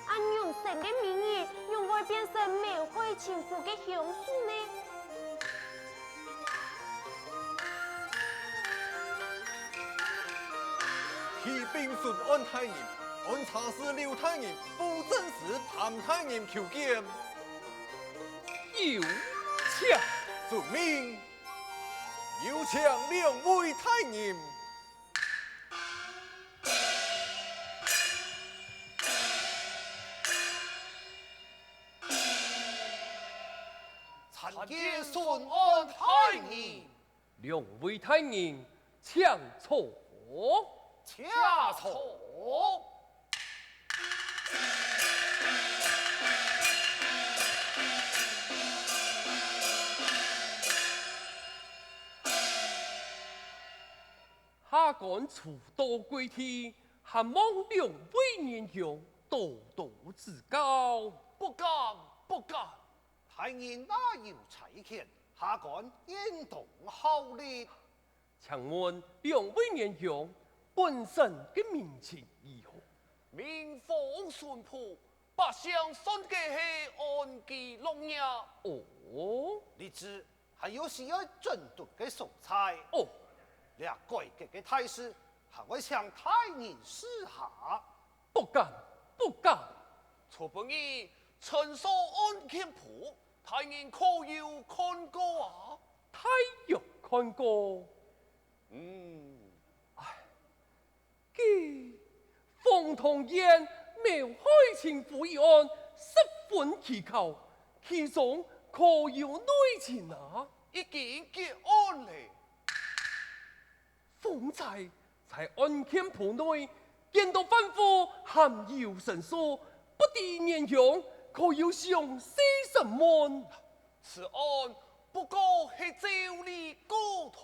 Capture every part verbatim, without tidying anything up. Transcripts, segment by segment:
恁樣生个美人，仰會變成謀害親夫个兇手呢？啟禀巡按大人，按察使劉大人、布政使潘大人求見。有请。遵命。有请两位大人。 参见巡按大人。两位大人，请坐。请坐。下官初到贵地，还望两位仁兄多多指教。不敢，不敢。 大人哪有差遣，下官应当效力。请问两位仁兄，本省个民情如何？民风淳朴，百姓算个系安居乐业。哦。立志还有需要整顿个所在。哦。这改革个大事，还会请大人示下。 不敢，不敢。昨晡日陈寿案件簿，大人可有看过啊？大约看过。嗯。唉，該封堂院谋害亲夫一案，十分蹊跷，其中可有内情啊？已经结案了。 方才在案件簿内见到犯户含有身书，不知年幼，可有详细审问？此案不过系照例告堂。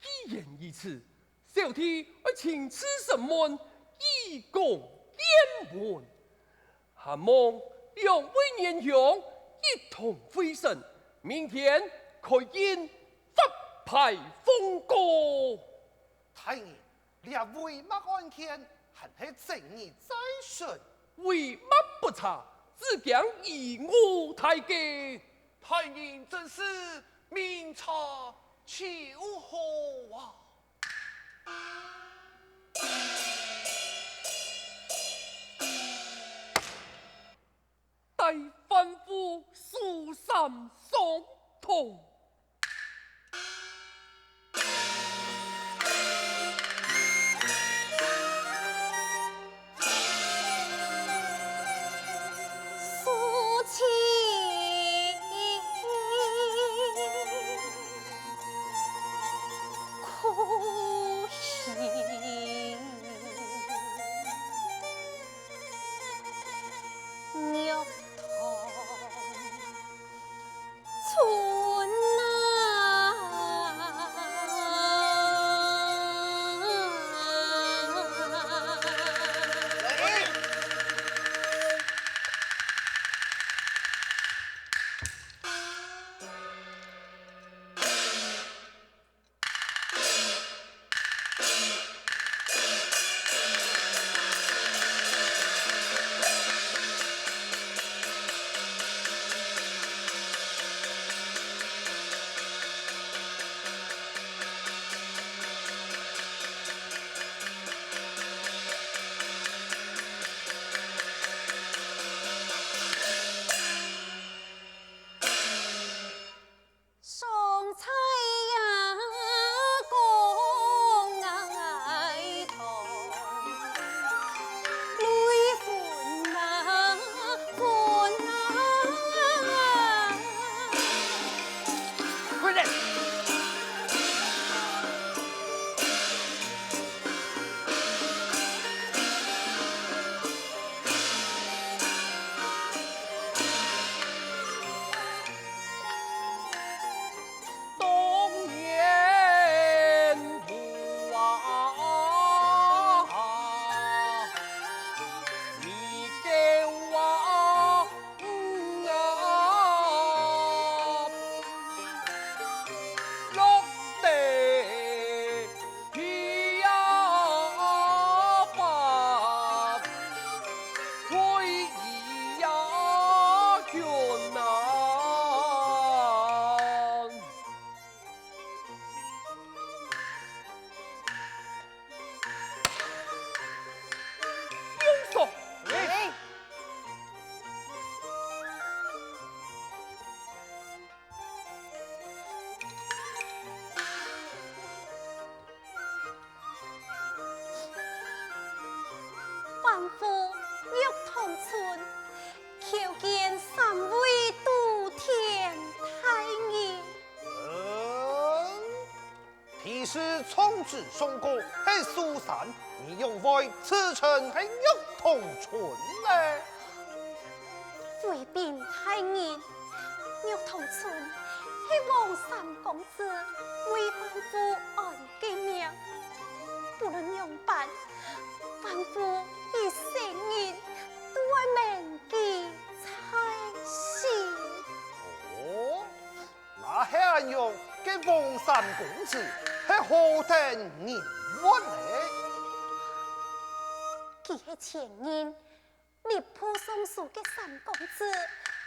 既然如此，小弟爱亲自审问，以供见闻。 还望两位年兄一同会审，明天开印发牌封告。大人，这为么案件还系正日再审？为么不查，只讲以我大吉。大人真是明察秋毫啊！ 带番夫苏三双通。叩見三位都天大人。嗯， 平時從此上過係蘇山，你仰會自稱係玉堂春呢？回禀大人，玉堂春係王三公子為萬福安个名，不論仰般，萬福一生人都愛銘記在心。哦， 那係恁樣，該王三公子係何等人物呢？佢係前任吏部尚書个三公子，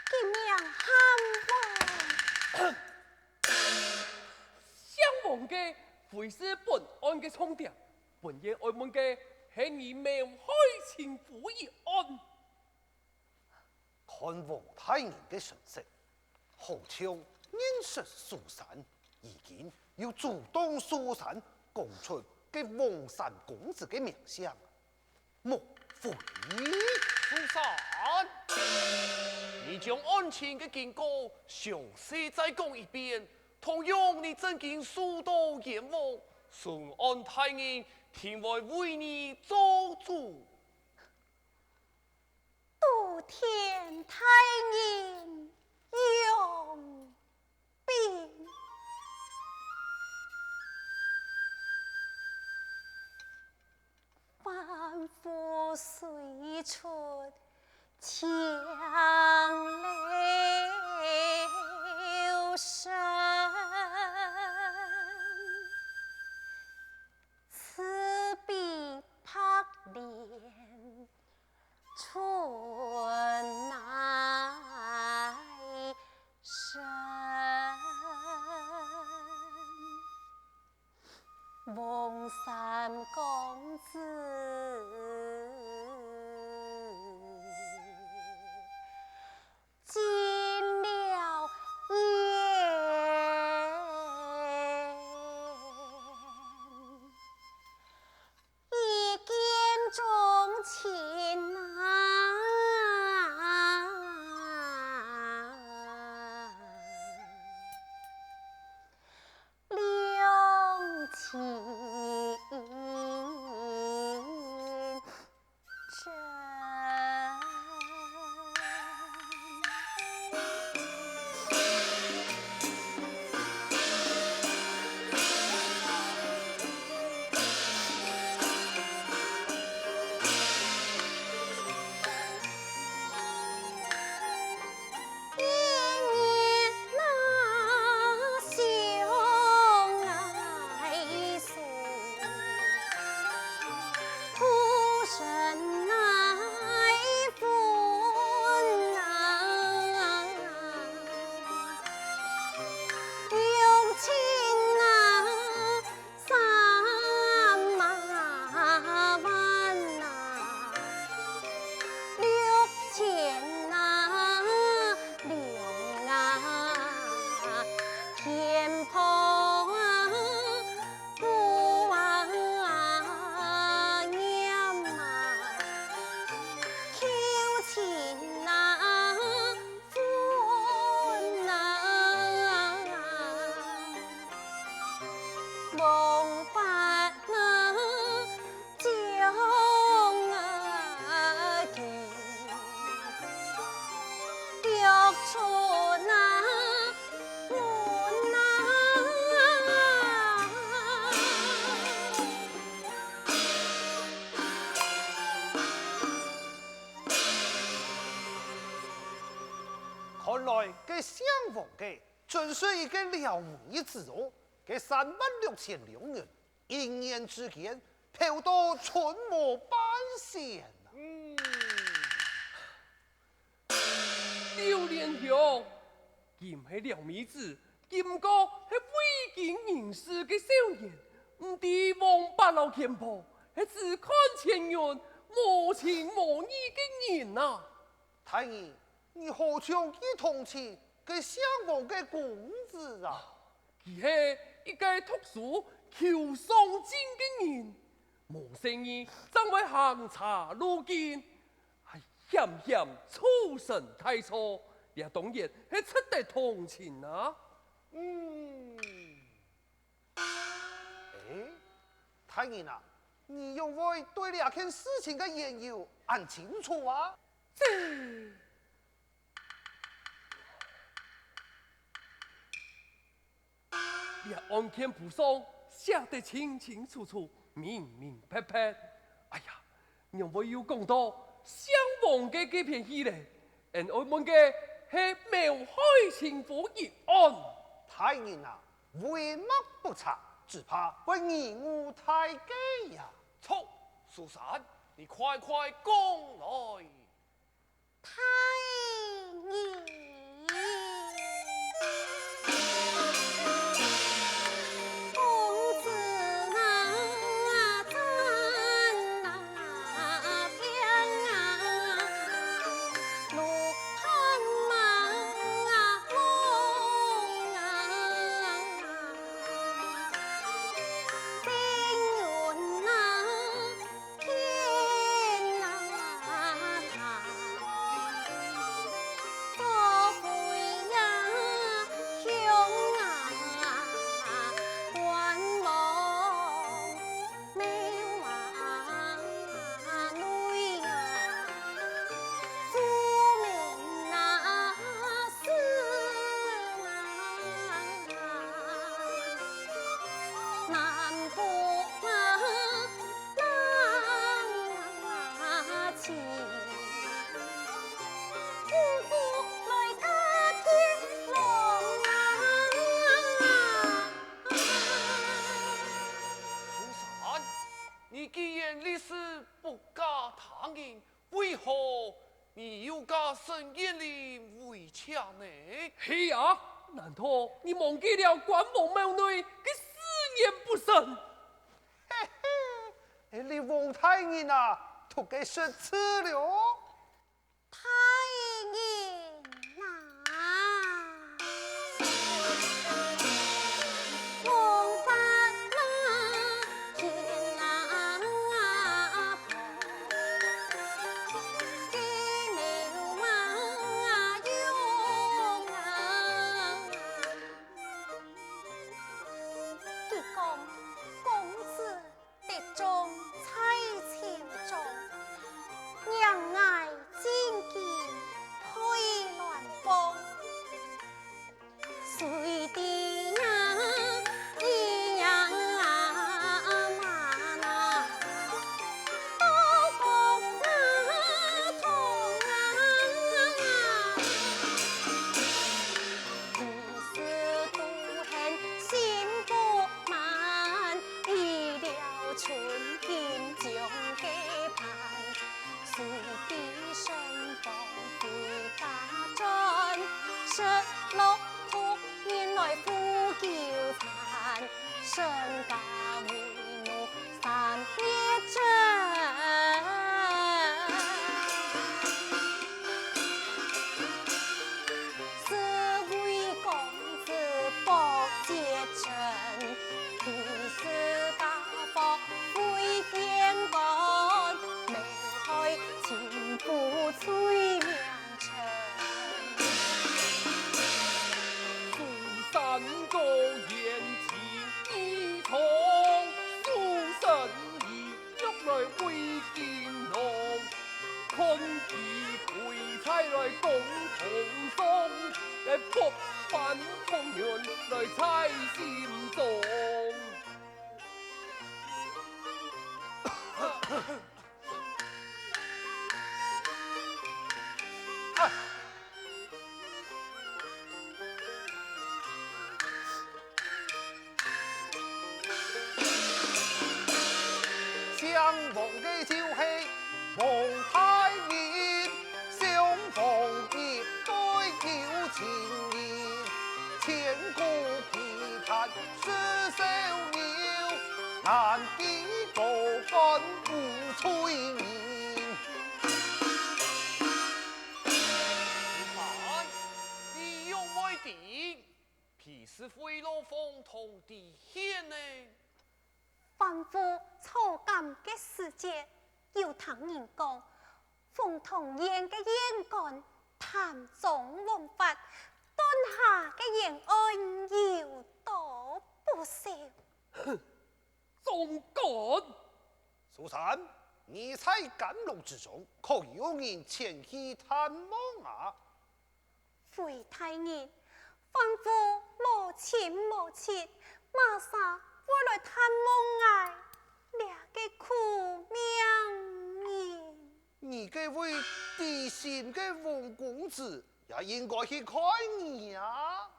佢名喊王。姓王个會係本案个重點，本院愛問个係你謀害情婦一案。 看王大人个神色，好像認識蘇山，如今又阻擋蘇山講出該王三公子个名聲。莫非？蘇山，你將案情个經過詳細再講一遍，同樣你正經受到冤枉，巡按大人定會為你做主。 多謝大人容禀。万福雖出青楼山，自比白莲 春来生。王三公子 进了院，一见钟情啊，两情 看來，該姓王个 真係一個撩妹子哦，該三萬六千兩銀，一念之間，飄到寸毛半仙啊！嗯。劉連雄，佢毋係撩妹子，佢毋過係未經人事个少年，毋知王八摎奸婆，係只看錢銀、無情無義个人啊！大人， 你好像異同情該姓王个公子啊？佢係一個讀書求上進个人，無細義正會行差路徑。哎險險出身大錯，這當然係值得同情啊！嗯。 欸，大人啊，你仰會對這件事情个緣由恁清楚啊？這，這案件簿上寫得清清楚楚、明明白白。哎呀， 仰會又講到姓王个該片去咧？𠊎愛問个係謀害情婦一案。大人啊，為墨不差，只怕會貽誤大計呀。錯，蘇珊，你快快講來！ 大人。公子啊，站那邊啊，路看望啊，望啊，心云啊， 天啊，做鬼呀，凶啊，官王庙啊，内啊，朱门啊，四啊，南北啊， 南啊，西，五谷来个天龙啊。苏珊，你既然立誓不嫁他人， 為何你又嫁沈艷玲為妾呢？係啊，難道你忘記了官王廟內个誓言不成？嘿嘿，這王大人啊，忒个識趣了。大人啊！ 佢講：「公子得中在朝中，讓𠊎進京配鸞鳳。」 水滴呀，咿呀嘛呐，刀光啊，痛啊。其事都恨心不满，已了春金将計盼。 水滴身旁飞打转，失落途人来复纠缠，身家为奴三月整。是为公子薄节症， 其事家法非奸官，谋害情妇罪名沉。苏三哥言情意重，苏三意 欲來回京咯。看佢背差來講通商，來百般風雲來猜心中。啊！ 姓王个就係王大人，姓王个對有情人，千古奇談四十年，難知高官無罪人。你仰會知？ 譬使賄賂方同知縣呢？范府坐監个時節，有聽人講，鳳堂縣个縣官貪贓枉法，斷下个冤案有多不少。總管！蘇三，你在監牢之中，可有人前去探望啊？ 回大人，范府無親無戚，麼儕會來探望𠊎這个苦命人？你該位知心个王公子也應該去看你啊！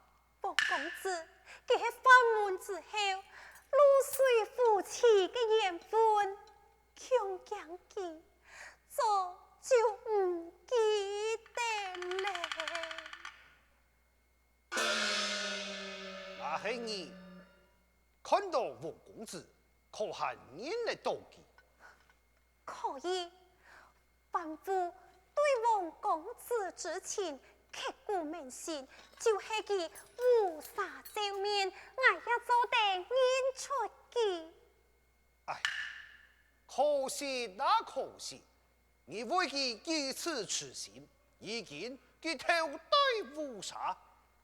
王公子，佢係法門之後，露水夫妻个冤魂， 恐驚佢早就毋記得了。若係你看著王公子，可還認得著佢？可以，范府對王公子之情刻骨銘心，就係佢烏紗罩面，𠊎也做得認出佢。 唉，可惜啊可惜，你為佢幾次痴心，如今佢頭戴烏紗，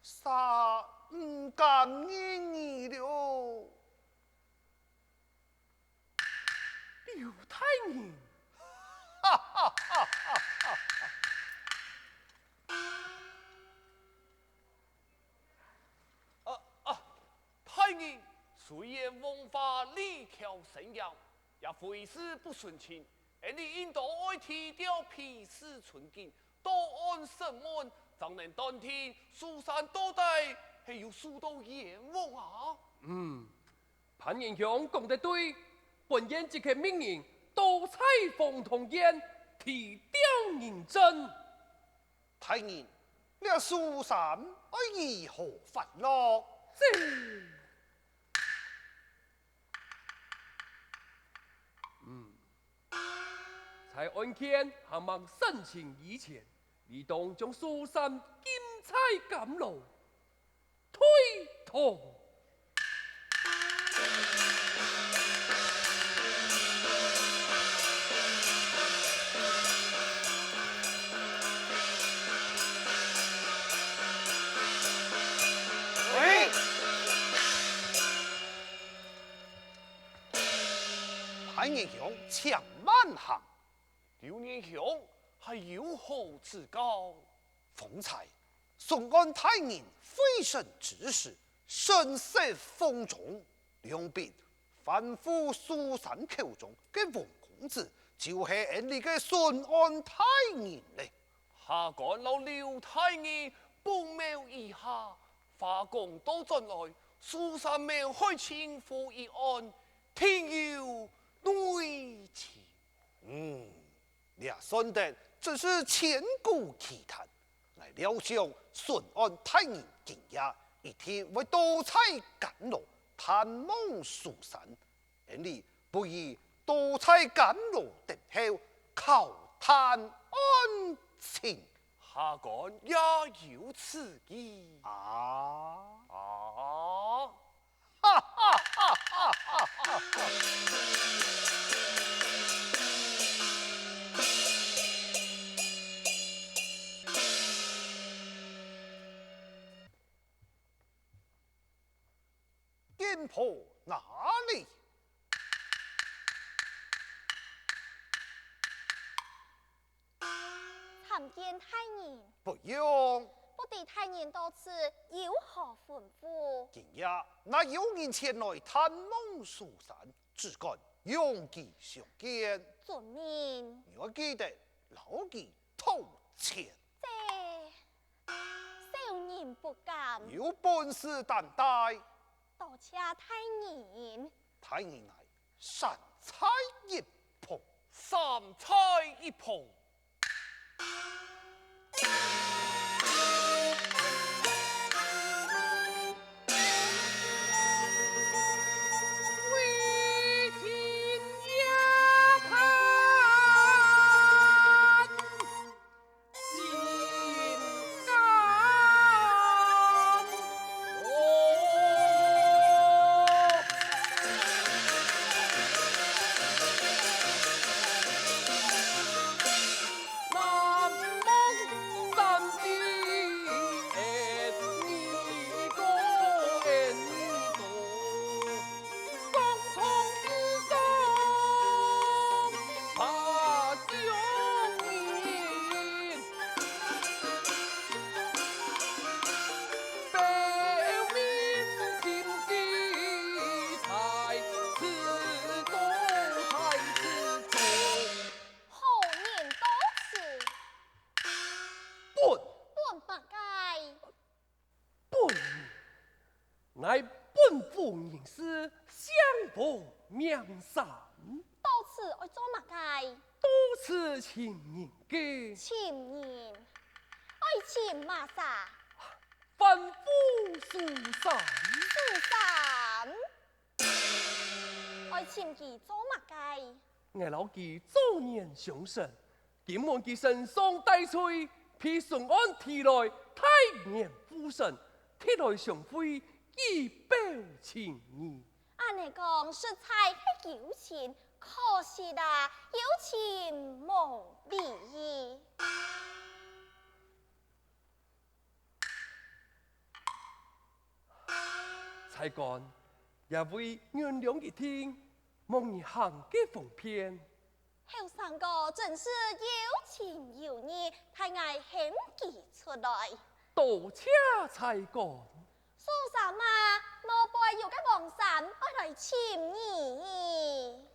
煞毋敢認你了。劉大人！哈哈哈哈哈哈！ 啊，啊，大人，雖然王法裡條森嚴，也非是不純情，𠊎俚應當愛提調皮實存根，到案審問，正能斷定蘇三到底係有受著冤枉啊！嗯，潘仁兄講得對，本縣即刻命人到在鳳堂縣提調人證。 大人，這蘇三愛如何發落？這……嗯，在案件還吂審訊以前，理當將蘇三禁在監牢，推堂。 喂！潘仁兄，請慢行。劉仁兄，還有何指教？ 方才，巡按大人會審之時，神色慌張，量必范府蘇三口中个王公子，就係𠊎俚个巡按大人咧。下官摎劉大人報謀一下，話講倒轉來，蘇三謀害親夫一案，定有內情。嗯， 這算得真係千古奇談。𠊎料想巡按大人今夜一定會到在監牢探望蘇三，𠊎俚不如到在監牢等候，敲探案情。下官也有此意。啊！啊！ 劍譜哪裡？ 參見大人。不用。不知大人到此有何吩咐？今夜若有人前來探望蘇三，只管勇氣相見。遵命。你愛記得摎佢討錢。這，小人不敢。有本事擔待。多謝大人。大人𠊎 三菜一湯。三菜一湯。𠊎本府人氏，姓黃名山。到此愛做麼个？到此尋人个。尋人？愛尋麼儕？ 販夫蘇三。蘇三？愛尋佢做麼个？𠊎摎佢早年相識，今晡佢身上帶罪，被巡按提來大年復審，特來相會，以表情誼。恁呢講，實在係有情，可惜啊，有情無理。 差官，這位原諒一定，望你行个方便。後生哥真是有情有義，待𠊎喊佢出來。多謝差官。蘇三啊，外背有個黃山愛來尋你。